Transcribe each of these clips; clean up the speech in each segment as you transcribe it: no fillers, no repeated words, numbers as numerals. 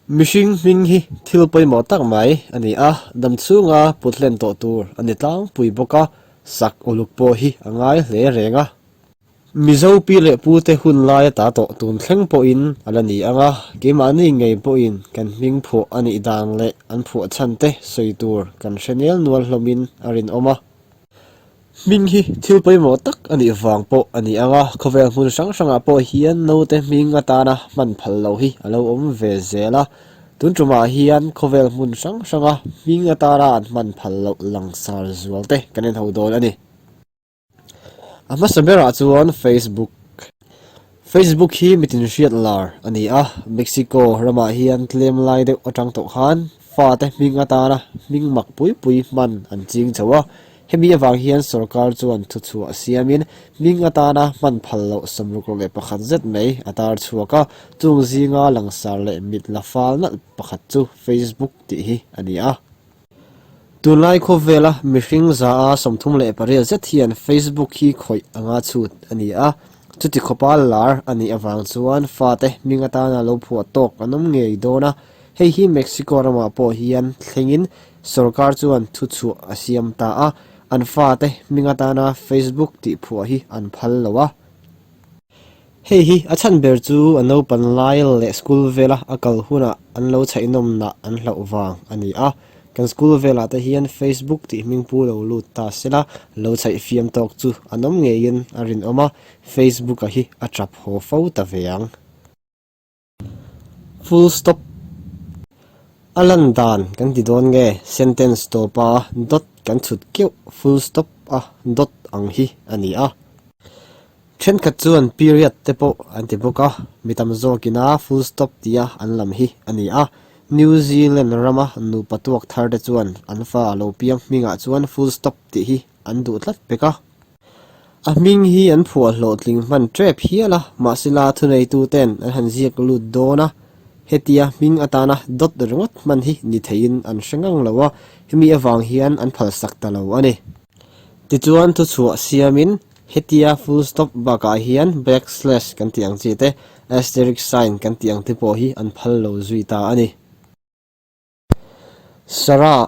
Mihring hming hi thil pawimawh tak mai a ni a, dam chhunga put hlen tawh tur a ni tlangpui bawk a, sak uluk pawh hi a ngai hle reng a. Mizo pi leh pute hun lai ata tawh tun thleng pawhin a la ni ang a, keimahni ngei pawhin kan hming phuah a nih dan leh an phuah chhan te sawi tur kan hre nel nual hlawmin a rinawm a. Hming hi thil pawimawh tak a nih vang pawh a ni ang a, khawvel hmun hrang hrangah pawh hian naute hming atana hman phal loh hi a lo awm ve zel a. Tun tumah hian khawvel hmun hrang hranga hming atana an hman phal loh langsar zual te kan en ho dawn a ni. A hmasa berah chuan Facebook. Facebook hi mitin hriat lar a ni a, Mexico ramah hian tlem lai deuh atang tawh khan fate hming atana hming mak pui pui hman an ching chho a. Hemi avang hian sorkar chuan thuchhuah siamin hming atana hman phal loh 61 zet mai a tar chhuak a, chung zinga langsar leh mit la fal nalh pakhat chu Facebook tih hi a ni a. Tunlai khawvela mihring za a 38 zet hian Facebook hi khawih anga chhut a ni a, chuti khawpa lar a nih avang chuan fate hming atana lo phuah tawk an awm ngei dawn a, hei hi Mexico ramah pawh hian thlengin sorkar chuan thuchhuah a siam ta a, an fate hming atana Facebook tih phuah hi an phal lo a. Hei hi a chhan ber chu a naupan lai leh school vela a kal hunah an lo chhaihnawmnah an hlauh vang a ni a. Kan school velah te hian Facebook tih hming pu lo lut ta sela lo chhaih fiam tawk chu an awm ngeiin a rinawm a, Facebook-a hi a tap haw fo ta ve ang. Full stop. A lan dan kan ti dawn nge sentence tawpa dot kan chhut keuh full stop a dot ang hi a ni a. Thenkhat chuan period te pawh an ti bawk a, mi tam zawkina full stop tia an lam hi a ni a. New Zealand rama nupa tuak thar te chuan an fa lo piang hmingah chuan full stop tih hi an duh tlat pek a. A hming hi an phuah hlawhtling hman tep hial a, mahsela thuneituten an han ziak lut dawn a, hetia hming atana dawt ringawt hman hi ni theiin an hre ngang lo a, hemi avang hian an phalsak ta lo a ni. Tichuan thuchhuah siamin hetia full stop bakah hian back slash kan tih ang chi te, asterisk sign kan tih ang te pawh hi an phal lo zui ta a ni. Sarah.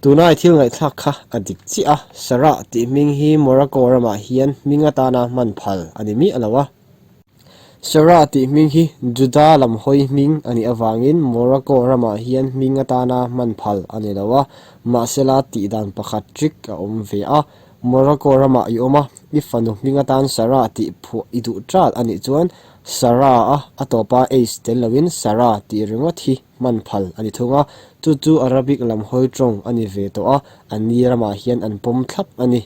Tunai thil ngaihthlak kha a dik chiah a, Sarah tih hming hi Morocco ramah hian hming atana hman phal a ni miah lo a. Sarah tih hming hi Juda lam hawi hming a nih avangin Morocco ramah hian hming atana hman phal a ni lo a, mahsela tih dan pakhat trick a awm ve a, Morocco ramah i awm a, i fanu hming atan Sarah tih phuah i duh ṭal a nih chuan Sarah a a tawpa H tel loin Sarah tih ringawt hi hman phal a ni thung a, chu chu Arabic lam hawi tawng a ni ve tawh a, an ni ramah hian an pawm thlap a ni.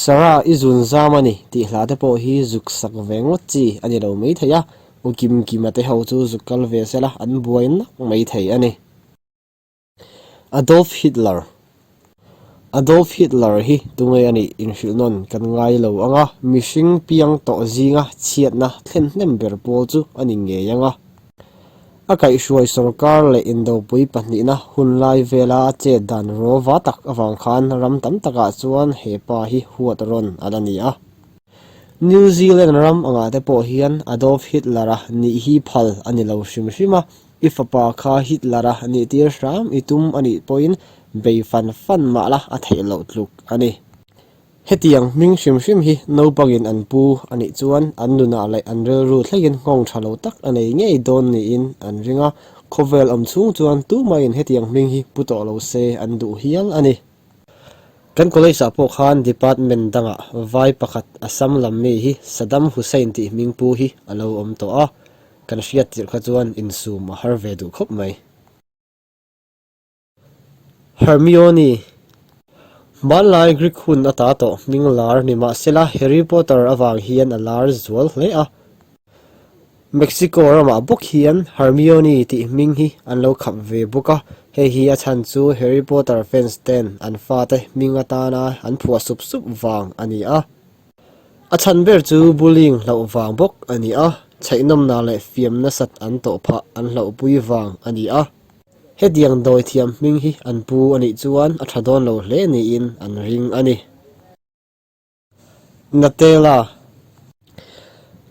Sarah i zun zam a ni tih hla te pawh hi zuk sak ve ngawt chi a ni lo mai thei a, U Kim Kima te ho chu zuk kal ve sela an buai nak mai thei a ni. Adolf Hitler Adolf Hitler hi tunge a nih inhrilhnawn kan ngai lo ang a, mihring piang tawh zinga chhiatna thlen hnem ber pawl chu a ni ngei ang a. A kaihhruai sorkar leh indopui pahnihna hun lai vela a chet dan rawva tak avang khan ram tam takah chuan he pa hi huat rawn a la ni a. New Zealand ram angah te pawh hian Adolf Hitler-a nih hi phal a ni lo hrim hrim a, I fapa kha Hitler-a nih tir hram i tum a nih pawhin bei fan fan mah la a theih loh tluk a ni. Hetiang hming hrim hrim hi naupangin an pu a nih chuan an nunah leh an rilru thlengin nghawng tha lo tak a nei ngei dawn niin an ring a, khawvel awm chhung chuan tumahin hetiang hming hi pu tawh lo se an duh hial a ni. Kan college ah pawh khan department dangah vai pakhat Assam lam mi hi Saddam Hussein tih hming pu hi a lo awm tawh a, kan hriat tirh kha chuan insum a har ve duh khawp mai. Hermione, Hmanlai Greek hun ata tawh hming lar ni mahsela Harry Potter avang hian a lar zual hle a. Mexico ramah bawk hian Hermione tih hming hi an lo khap ve bawk a, hei hi a chhan chu Harry Potter fans ten an fate hming atana an phuah sup sup vang a ni a. A chhan ber chu bullying hlauh vang bawk a ni a, chhaihnawmna leh fiam nasat an tawh phah an hlauhpui vang a ni a. Hetiang dawi thiam hming hi an pu a nih chuan a tha dawn lo hle niin an ring a ni. Natella.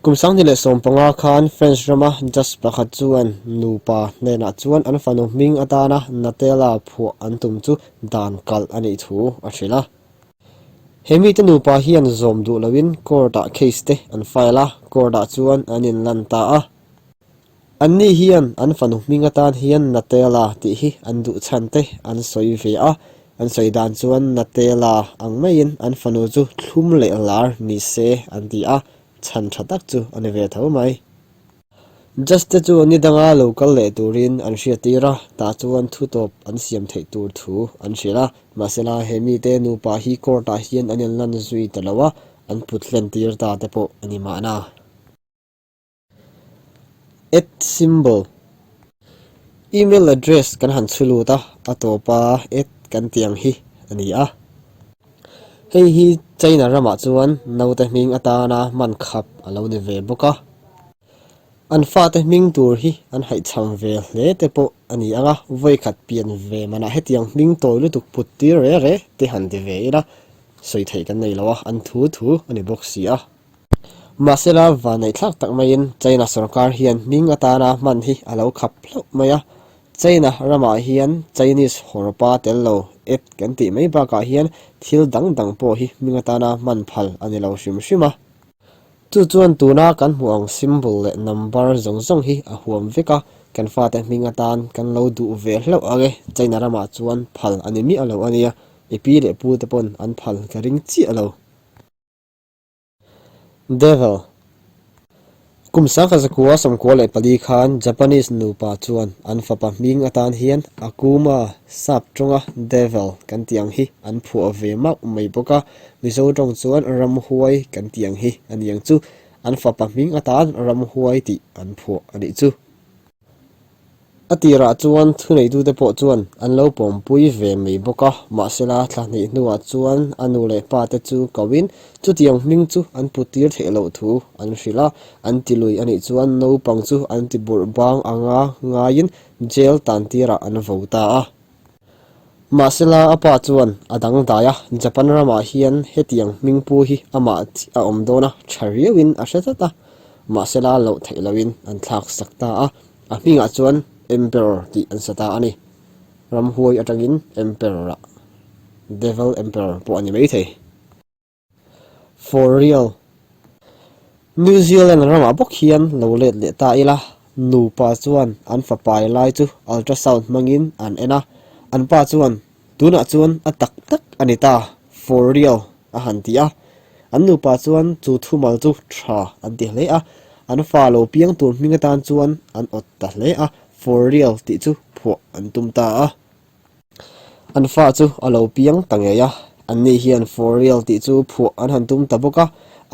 Kum 2015 khan French rama judge pakhat chuan nupa hnenah chuan an fanu hming atana Natella phuah an tum chu dan kalh a nih thu a hrilh a. He mite nupa hian zawm duh loin court-ah case te an file a, court-ah chuan an inlan ta a. Anni hian an fanu hming atan hian Natella tih hi an duh chhan te an sawi ve a, an sawi dan chuan Natella ang maiin an fanu chu thlum leh lar ni se an ti a, chhan tha tak chu a ni ve tho mai. Judge te chu ni danga lo kal leh turin an hriattir a, tah chuan thu tawp an siam theih tur thu an hrilh a, mahsela he mite nupa hi court ah hian an inlan zui ta lo a, an put hlen tir ta te pawh a ni mahna. At symbol. Email address kan han chhu lut a, a tawpa at kan tih ang hi a ni a. Hei hi China ramah chuan naute hming atana hman khap a lo ni ve bawk a. An fate hming tur hi an haihchham ve hle te pawh a ni ang a, vawikhat pian ve manah hetiang hming tawi lutuk put tir re re te han ti ve ila, sawi theih kan nei lo a, an thu thu a ni bawk si a. Mahsela vanneihthlak tak maiin China sorkar hian hming atana hman hi a lo khap hlauh mai a, China ramah hian Chinese hawrawpa tel lo et kan tih mai bakah hian thil dang dang pawh hi hming atana hman phal a ni lo hrim hrim a. Chu chuan tuna kan hmuh ang symbol leh number zawng zawng hi a huam vek a, kan fate hming atan kan lo duh ve hlauh ang e, China ramah chuan phal a ni miah lo a nia, i pi leh pu te pawn an phal ka ring chiah lo. Devil. Kum 1994 khan Japanese nupa chuan an fapa hming atan hian Akuma sap tawnga Devil kan tih ang hi an phuah ve mauh mai bawk a, Mizo tawng chuan Ramhuai kan tih ang hi a ni ang chu. An fapa hming atan Ramhuai tih an phuah a nih chu. A tirah chuan thuneitute pawh chuan an lo pawmpui ve mai bawk a, mahsela thla hnih hnuah chuan a nu leh pa te chu koin chutiang hming chu an put tir theih loh thu an hrilh a, an ti lui a nih chuan naupang chu an ti burh bang anga ngaiin jail tan tirah an vo ta a. Mahsela a pa chuan a dangdai a, Japan ramah hian hetiang hmingpu hi amah chi a awm dawn a, tha riauin a hre tlat a, mahsela loh theih loin an thlak sak ta a, a hmingah chuan Emperor tih an sa ta a ni. Ramhuai atangin Emperor-ah Devil Emperor pawh a ni maithei. For real. New Zealand ramah bawk hian lo let leh ta ila, nupa chuan an fapai lai chu ultrasound hmangin an en a, an pa chuan, Tunah chuan a tak tak a ni ta, for real, a han ti a. An nupa chuan chu thumal chu tha an ti hle a, an fa lo piang tur hming atan chuan an awt ta hle a, for real tih chu phuah an tum ta a. An fa chu a lo piang ta ngei a, anni hian for real tih chu phuah an han tum ta bawk a,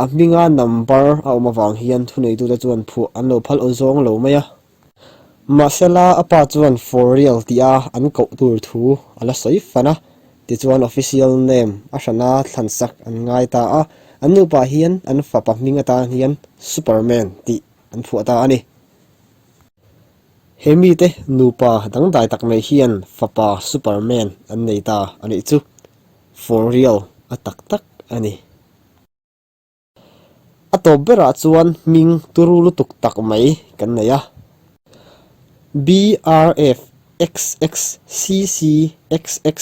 a hminga number a awm avang hian thuneitute chuan phuah an lo phal aw zawng lo mai a. Mahsela a pa chuan for real tia an koh tur thu a la sawi fan a, tichuan official name a hrana thlansak an ngai ta a, an nupa hian an fapa hming atan hian Superman tih an phuah ta a ni. He mite nupa dangdai tak mai hian fapa Superman an nei ta a nih chu. For real a tak tak a ni. A tawp berah chuan hming turu lutuk tak mai kan nei a. BRF XX CC XX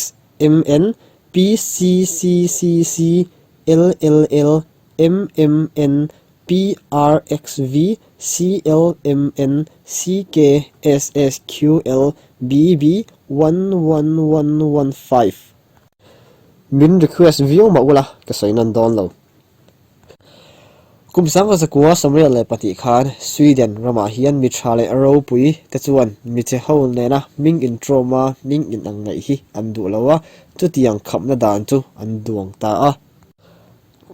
MN PCCCC LLL MMN PRXV CLMN CKSSQL BB 11115 Min request viau mah ula ka sawi nawn dawn lo. Kum 1904 khan Sweden ramah hian mi tha leh ropui te chuan mi che ho nena hming intrawma hming inang ngaih hi an duh lo a, chutiang khapna dan chu an duang ta a.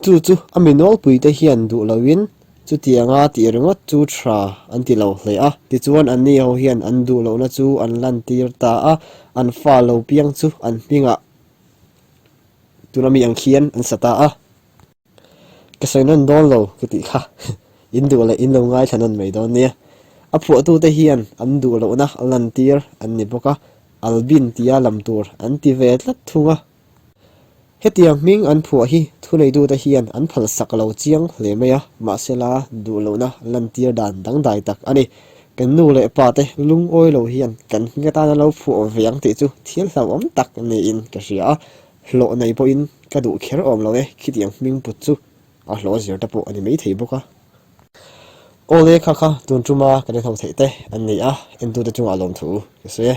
Chu chu a mi nawlpuite hian duh loin chutianga tih ringawt chu tha an ti lo hle a. Tichuan anni ho hian an duh lohna chu an lantir ta a, an fa lo piang chu an hmingah tuna mi ang khian an sa ta a. Ka sawi nawn dawn lo ka tih kha in duh leh in lo ngaithla nawn mai dawn nia. A phuahtute hian an duh lohna a lantir an ni bawk a, Albin tia lam tur an ti ve tlat thung a. Hetiang hming an phuah hi thuneitute hian an phalsak lo chiang hle mai a, mahsela duh lohna lantir dan dangdai tak a ni. Kan nu leh pa te lungawi lo hian kan hming atana lo phuah ve ang tih chu thil hlauhawm tak niin ka hria a, hlawh nei pawhin ka duh kher awm lo e, khitiang hming put chu a hlawh zir te pawh a ni maithei bawk a. Awle kha kha tun tuma kan inho theih te an ni a, entute chungah lawmthu ka sawi e.